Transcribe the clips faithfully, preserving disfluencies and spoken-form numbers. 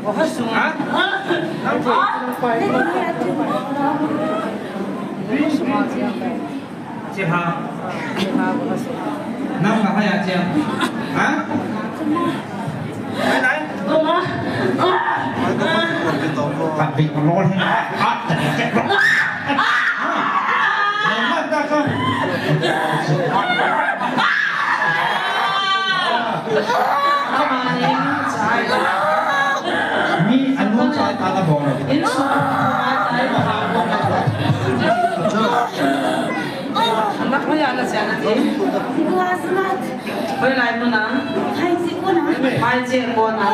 Ha? Nang che. Che ha. Nang la ha ya che. Ha? Nai, nai. Ka bi ko lo he. Ha? Mi anu cha ta na bol. Anak mo yan na siya na ti. Class nat. Hoilai mo na? High school na. High school na.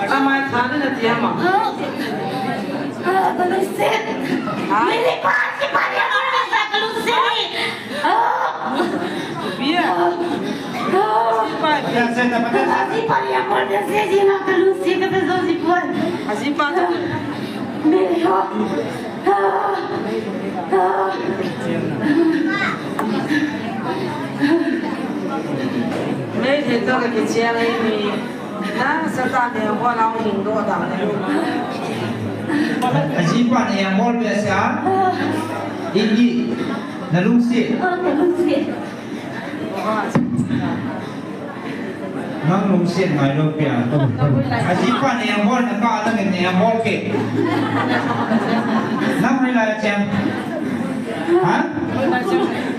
Amai kha na ti ama. Ah, ah, kalusit. Ha? Mili pa si pa ya mo na sa kalusit. Ah. Bia. Ah. Bia se na pa. Si pa ya mo na sa si na kalusit ka sa si pa. Asi pa. Mili ho. Meithei toh kicheng ahi mi. Na satan ne bol a hung doh dan le. Ajipa ne bol be sia. Ingi. Na lungsi. Nang lungsiat ngai lou pia. Ajipa ne bol na ka nang ne bol ke. Nang mai la chen. Ha?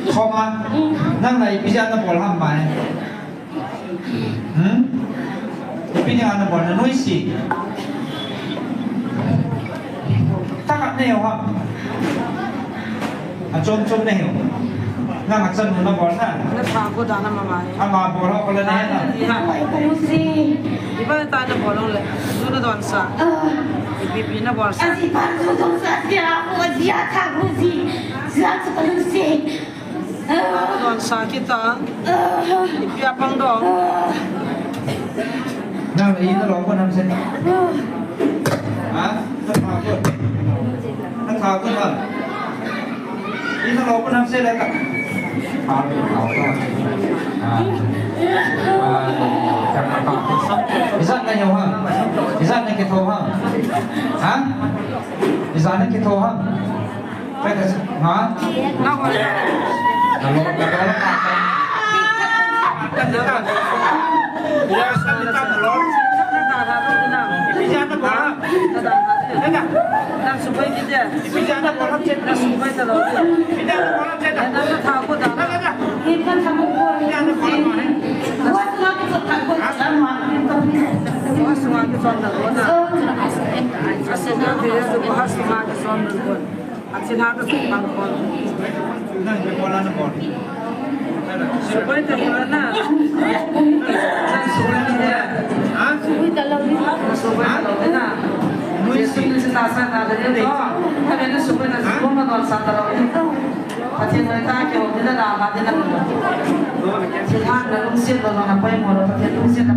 Khoma. Nang lai pija na bol ham mai. Hmm? Pija na bol na noisi. Takat ne ho. Achom chom na hiu. Nang achan na bol na. Na tha ko dan na mama. Ama bol ho ko le na na. Ai, kalusit. Iba ta na bol le. Tu na don sa. Ah. Ipi pi na bol sa. Asi pa tu don sa sia ko dia tha ko si. Sia tu kalusit. Don sa kita. Ah. Ipi apang dong. Ah. Nang ina lo ko nam sen. Ah. Ha? Na tha ko. Na tha ko na. Ina lo ko nam se la ka. Izat na hiu ham? Izat na kitho ham? Ha? Izat na kitho ham? Pe ka, ha? Na ko. Na lo, na lo. Nang ipi bol a na bol? Suboi ta hila na. Nang suboi ta hila. Ha? Suboi ta lou ni. Suboi ta lou ni na. Jesu ni si ta sa na da ni to. Ka be na suboi na suboi ma don sa ta lou ni. Pathen noi ta ke ho ni na da ba ni na. Si ha na lungsiat lou na pai mo lou Pathen lungsiat na.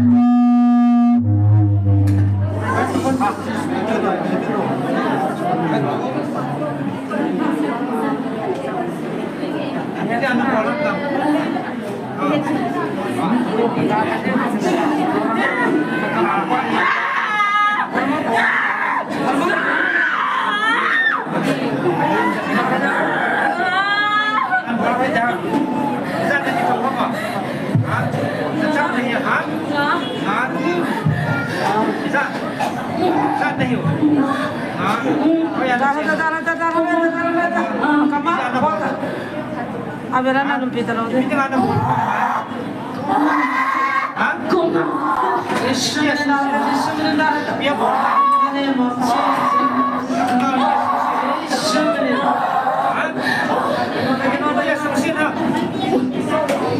Abela na lumpi ta lou de. Ha?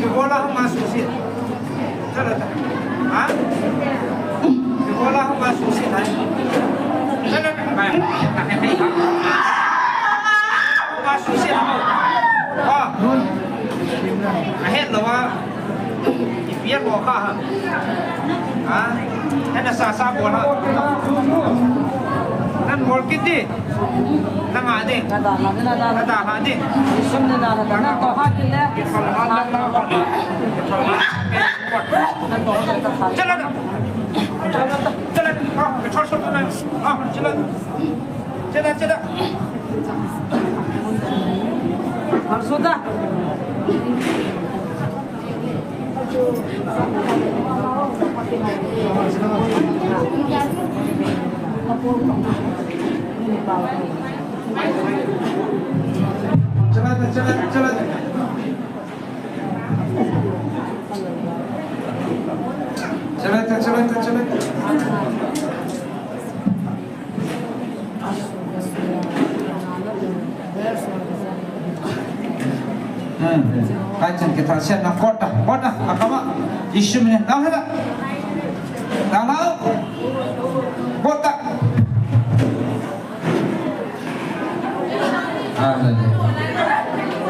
Ibola ho ma susit. Chala ta. Ha? Ibola ho ma susit hai. Chala ta. Ma susit ho. Ha? Ahet lou a. Ipi a bol kha ha. Ha? Hena sa sa bol ha. Nan bol kit di. Na nga di. Na da ha di, na da ha di. Sum na da ha di. Na to ha di le. Na to ha di. Chala da. Chala da. Chela, chela. Marsuda. Chela, chela, chela. Chela, chela, chela. Hmm. Kaichen kita siya na kota, kota, akama. Isu mine, dala, dala. Kota. Hallelujah.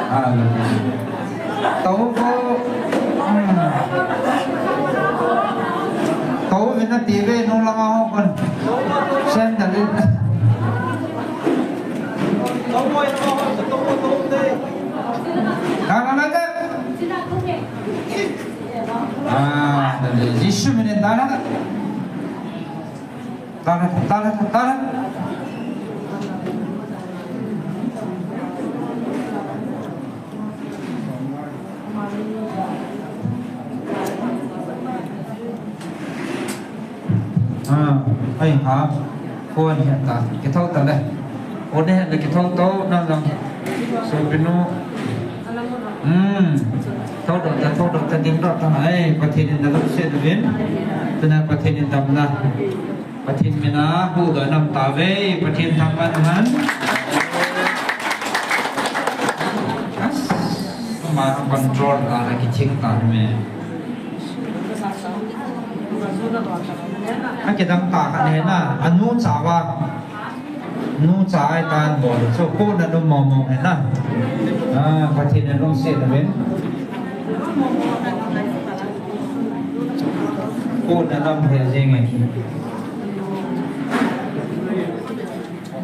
Hallelujah. Tau ko, hmm. Tau vina T V nung lama ho kon. Sen dalil. Dala, dala. Ah, dala. Jisu mine dala. Tara, tara, tara. Ah, ai ha. Phone hi ta. Kithou ta le. Phone hi le kithou to na lang. Sopinu. Hmm. Thou doh ta, thou doh ta, ding doh ta. Ai, Pathen in nalungset uvin. Tuna Pathen in damna. Pathen mina huhdoh nam tauve, Pathen thangvah in umhen. As, ama control a la kithing ta me. Akidang tah khat ahi na, anu chauva. Nu cha ahi tan bol, chu ko na nu mo mo ahi na. Ah, Pathen in lungset uvin. Ko na lam he jing e.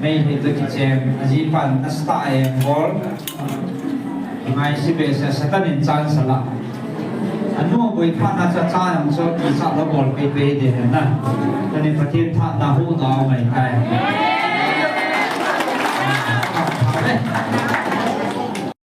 Mei hi to kichem, ajipan nasa tah e bol. Ngai si be sa Satan in chance ala. Anu boi pha na cha cha nang so ki sa lo bol pe pe de na. Tani Pathen tha na hu na mai kai.